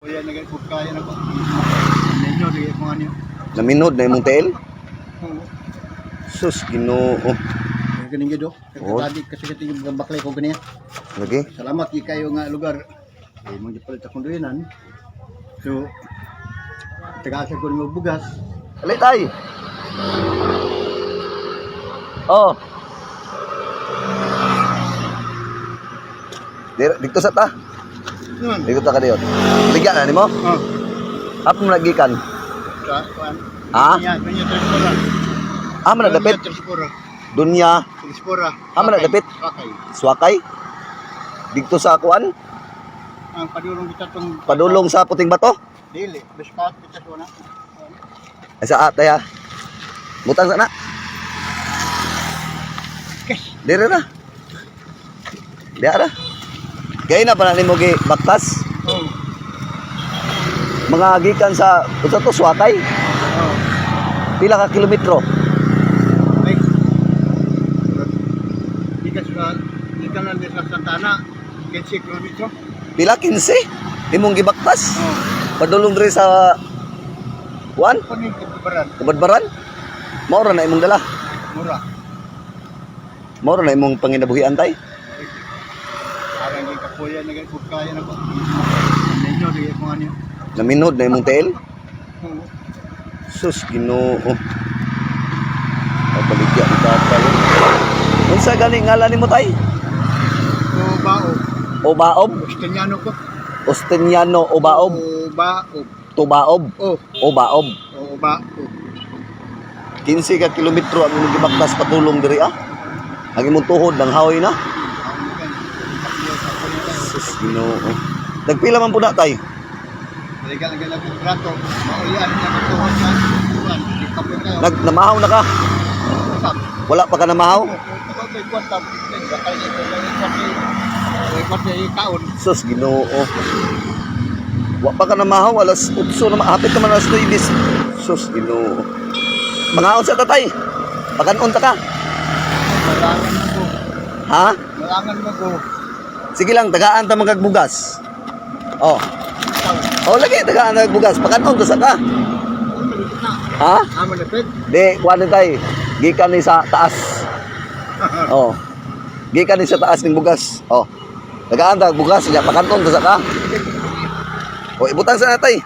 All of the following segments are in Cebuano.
Kuya, nagkaya na ko. Ninyo, sige ko ano. Naminod na imong tiil? Sus, Ginoo. Ganing gid oh. Oo. Kagadi kasi kating baklay ko ganiya. Lagi. Salamat gi kayo nga lugar. Ay mo gipalit akong duyanan. So taga-asa ko nimo bugas. Ali tay. Oh. Dito sa ta. Nun. Dito ta ka diyon. Ligyan na nimo? Oh, Hapon mo nagikan. sa kuan. Ha? Dunya, dunya Trespora. Ah, man dapit. Trespora. Dunya Trespora. Ah, man dapit? Sakay. Swakay. Dito sa kuan, Ang padulong kita tong padulong sa Puting Bato. Dili, biskat kita sa una. Ay sa atay ha. Butang sana. Kes. Dire na. Diara. Ra. Kaya na pala nimo gi baktas. Oh. Mga gikan sa unsa to, Swakay? Oh. Pila ka kilometro? Ay. Gikan sa gikan lang sa Santana, 15 kilometro. Pila, 15? Imong gibaktas? Oh. Padulong diri sa kuan, Kunin kabaran, Kabadbaran? Mao ra na imong dala. Mura. Mao ra na imong panginabuhian, tay. Arang gi kapuya nagkaya na ko. Ninyo, sige ko ano. Naminod na imong tiil. Sus, Ginoo. Pabaligya ni tatay. Unsa gani ngalan nimo, tay? So bao, Obaob? Osteniano ko. Osteniano Obaob? Bao. Tubaob? Oh, Obaob. o bao. 15 ka kilometro ang imong gibaktas patulong diri ah. Ang imong tuhod nang haoy na. Sus, Ginoo. Nagpila man po na, tay? Balikan lagi lang kontrato. Maulian niya ko tuhod sa kuan. Di kapoy kayo. Nag namahaw na ka? Usap. Wala pa ka namahaw? Ako may kwarta, bakal niya ko lang kwarta. May kwarta kaon. Sus, Ginoo. Wa pa ka namahaw, alas 8 na, hapit naman alas 9. Sus, Ginoo. Mangaon sa tatay. Pakanon ta ka. Malangan mo ko. Ha? Malangan mo ko. Sige lang, tagaan ta magagbugas. Oh. Oh, lagi tagaan ta magbugas. Pakanon ta sa ka. Ha? Ah, malapit. Di, kuha ni tay. Gikan ni sa taas. Oh. Gikan ni sa taas ning bugas. Oh. Tagaan ta bugas nya pakanon ta sa ka. O, ibutang sa natay.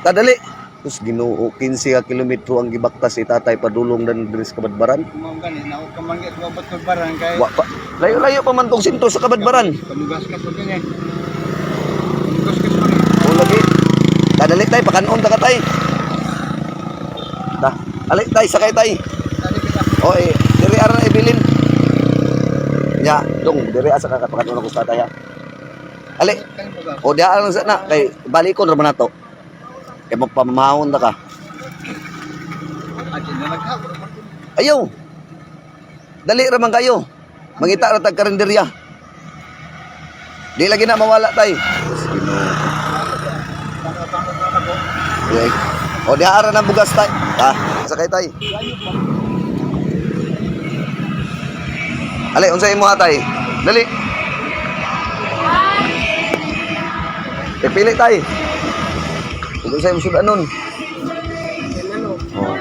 Tadali. Sus, Ginoo, 15 ka kilometro ang gibaktas si tatay padulong dan diri sa Kabadbaran. Kumang gani, na ka man sa babat barang kay. Wa pa. Layo-layo pa man tong sentro sa Kabadbaran. Kamugas ka po ganyan. Kamugas ka po. O lagi. Tadali tay, pakanon ta ka, tay. Ta. Ali tay, sakay tay. Dali ka. O eh, diri ara na ibilin. Nya, dong diri asa ka pakanon ako sa tatay ha. Ali. O diha lang sa na kay balikon ra man nato. Kay magpamahon ta ka. Adi na nagka. Ayaw. Dali ra man kayo. Mangita ra tag karinderya. Di lagi na mawala, tay. Okay. O diha ra ng bugas, tay. Ah, sakay tay. Ali, unsa imo ha, tay? Dali. Eh, pili tay. Ug unsa imo sudanon? Oh.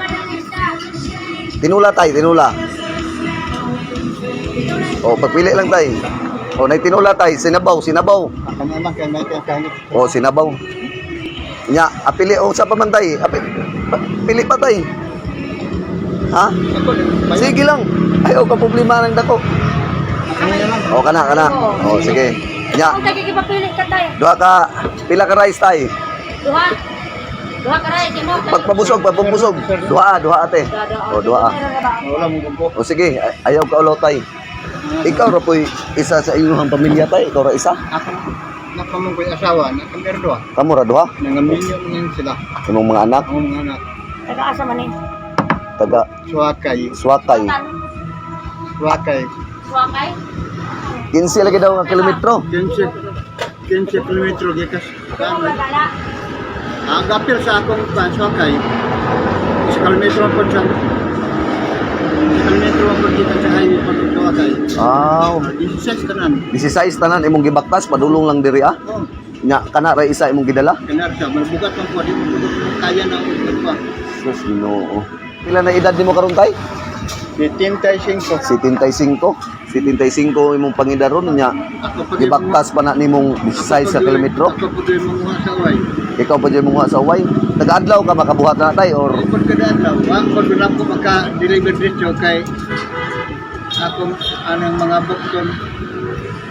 Tinula tay, tinula. Oh, pagpili lang tay. Oh, nay tinula tay, sinabaw, sinabaw. Ako na lang kay may kay. Oh, sinabaw. Nya, apili oh sa pa man tay. Api, pili pa tay. Ha? Sige lang. Ayaw ka problema ng dako. Oh, kana kana. Oh, sige. Nya, Kung tagigipapili ka tayo. duha ka pila ka rice tay. Duha. Duha ka rin, mo. Pagpabusog, pagpabusog. Duha, duha ate. Oh, duha. Wala mo ko. O sige, ayaw ka ulo tay. Ikaw ra po'y isa sa inyong pamilya tay, ikaw ra isa. Ako napamong ko'y asawa, na kami duha. Kamo ra duha, Nangaminyo man sila. imong mga anak Ang mga anak. Taga-asa man eh. Taga Suwakay, Suwakay. Suwakay. Suwakay? 15 lagi daw nga kilometro. 15 15 kilometro gikas. Ano magala? Ang gapil sa akong pan Suwakay. Isa kilometro po sa 1 kilometro po gikan sa highway pa Suwakay. Aw, 16 kanan. 16 tanan imong gibaktas padulong lang diri ah. Oh, Nya kana ra isa imong gidala. Kanar sa mabugat man ko di mo kaya na og pa. Sus, Ginoo. Pila na edad nimo karon, tay? 75. 75. 75 imong pangidaron nya. Ako pa Gibaktas pa na nimong 16 sa kilometro. Ako pa gyud manguha sa uway. Ikaw pa dyan munguha sa uway. Nag-adlaw ka makabuhat na, tay, or Ikot kada adlaw, wa ko dun ako maka-deliver dito kay akong anang mga bukton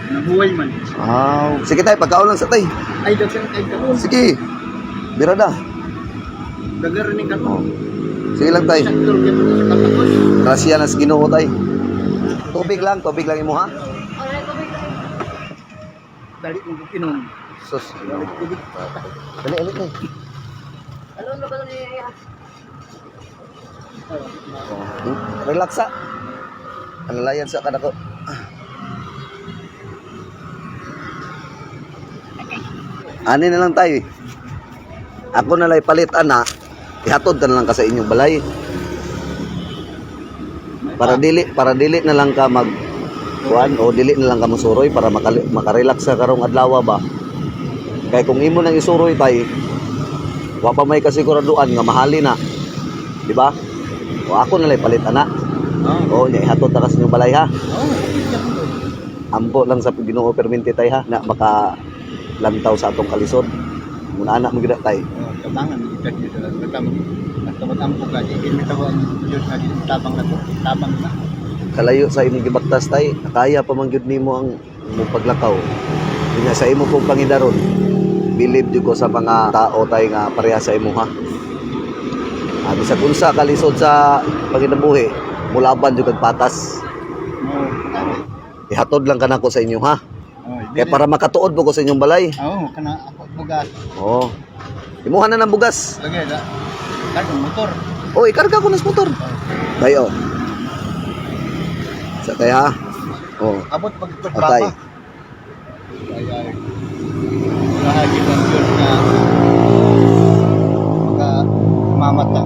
nabuhay man. Ah, sige tay, pagkaon lang sa tay. Ay daghan kay kaon. Sige. Birada. Daghan ning Oh. kaon. Sige lang, tay. Sakto gyud sa katapos. Grasya na sa Ginoo, tay. Tubig lang imo ha. Alright, tubig lang. Dali mo kog inom. Sus. Ginoo. Dali, dali, tay. Alon ba ni iya? Oh. Relax sa. Alalayan sa kanako. Ani na lang tayo. Ako na lang palit ana. Ihatod ka na lang ka sa inyong balay. Para dili na lang ka mag kuan o dili na lang ka musuroy para makarelax ka karong adlaw ba. Kay kung imo nang isuroy tay, wa pa may kasiguraduan nga mahali na. Di ba? O ako na lang palit ana. Oh. O nya ihatod na ka sa inyong balay ha. Oh. Ampo lang sa Ginoo perminti tay ha na maka lantaw sa atong kalisod. Muna anak mo gid tay. Oh, tabangan kita dito. Basta basta matampo ka, di bitaw ang Diyos nga di tabang na to, tabang na. Kalayo sa imong gibaktas tay, nakaya pa man gyud nimo ang imong paglakaw. Nga sa imo pong pangidaron, believe jud ko sa mga tao tay nga pareha sa imo ha. Ah, bisag unsa kalisod sa panginabuhi, mulaban jud kag patas. Oh. Ihatod lang kanako sa inyo ha. Oh, Kaya para makatuod mo ko sa inyong balay. Oh, kana ako bugas. Oo. Imuha na ng bugas. Lagi da. Karga motor. Oh, ikarga ko na sa motor. Tayo. Sa kaya. Oh. Abot pag Atay. Ay ay. Lahat ang Diyos nga maka mamata.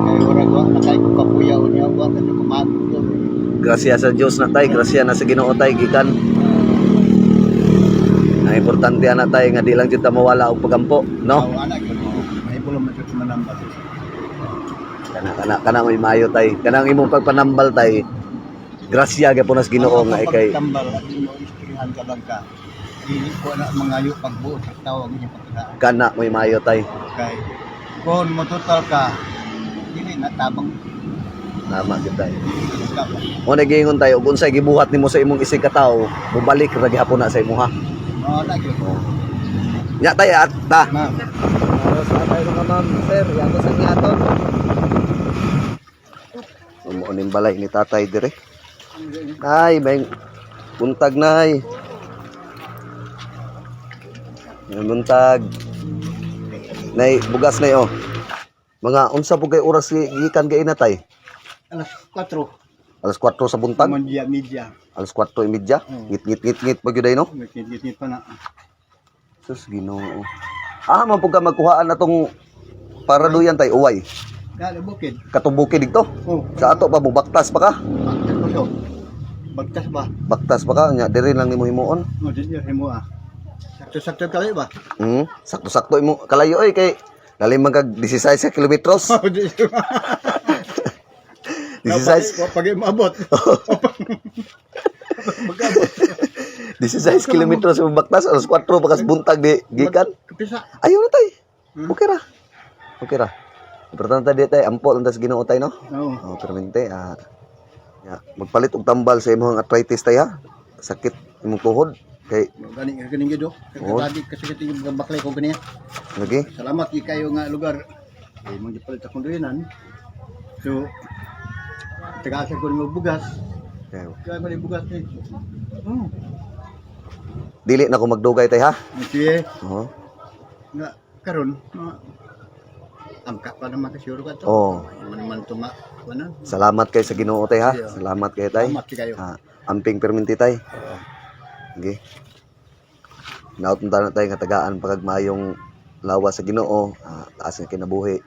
Kay ora wa na kay ko kapuyaw niya wa na ko mago. Grasya sa Dios na tay, grasya na sa Ginoo tay gikan. Ang importante ana tay nga di lang jud ta mawala og pagampo, no? Oh, anak gyud. May bulong man jud manambal. Kana kana kana may maayo tay. Kanang imong pagpanambal tay. Grasya gyapon na sa Ginoo nga ikay Tambal at imo istoryahan ka lang ka. Dili ko na mangayo pagbuot sa tawo ang inyong pagkadaan. Kana may maayo tay. Kay kung mototal ka dili na tabang Tama gyud tay. ka pa. Mo nagingon tay og unsay gibuhat nimo sa imong isig ka tawo, mobalik ra gihapon na sa imuha. Mao na gyud. Nya tay at ta. Ma'am. Sa tayo mga ma'am, sir, yato sa niyaton. Sumuonin balay ni tatay dire. Ay, may buntag nay. May buntag. Nay, bugas nay oh. Mga unsa po kay oras gikan kay na tay? Alas 4. Alas 4 sa buntag, Media media. Alas 4:30. Ngit ngit ngit ngit pa gyud ay no. Ngit pa na. Sus, Ginoo. Ah, man pud ka magkuhaan na tong paraduyan tay uway. Dali bukid. Katong bukid dito. Oh, Sa ato pa mubaktas pa ka. bagtas ba siya? Bagtas ba? Baktas pa ka nya diri lang nimo himuon. Oh, di niya himo ah. Sakto-sakto kali ba? Sakto-sakto imo kalayo oy kay lalim man kag 16 ka kilometros. Oh, di. 16 Pag maabot. Magabot. 16 kilometros imong baktas alas 4 pa kas buntag di gikan. Kapisa. Ayo na tay. Okay ra. Okay ra. Importante di tay ampo lang tas Ginoo tay no. Oo. Oh, permente ah. Ya, magpalit og tambal sa imong arthritis tay ha. Sakit imong tuhod kay Gani ganing gid oh. Oo. Kay kasi kiti yung baklay ko ganiya. lagi. Salamat gi kayo nga lugar. Kay mong gipalit akong duyanan. So taga-asa ko mo bugas. Okay. Kaya man yung bugas ni. Oh. Dili na ko magdugay tay ha. Sige. Oo. Nga karon mga angka pa naman ka siguro ka to. Oh. Man man to nga wala. Salamat kay sa Ginoo tay ha. Yeah. Salamat kay tay. Salamat kayo. Ah, amping perminti tay. Okay. Naot na tayo nga tagaan pagag maayong lawa sa Ginoo, ah, taas nga kinabuhi.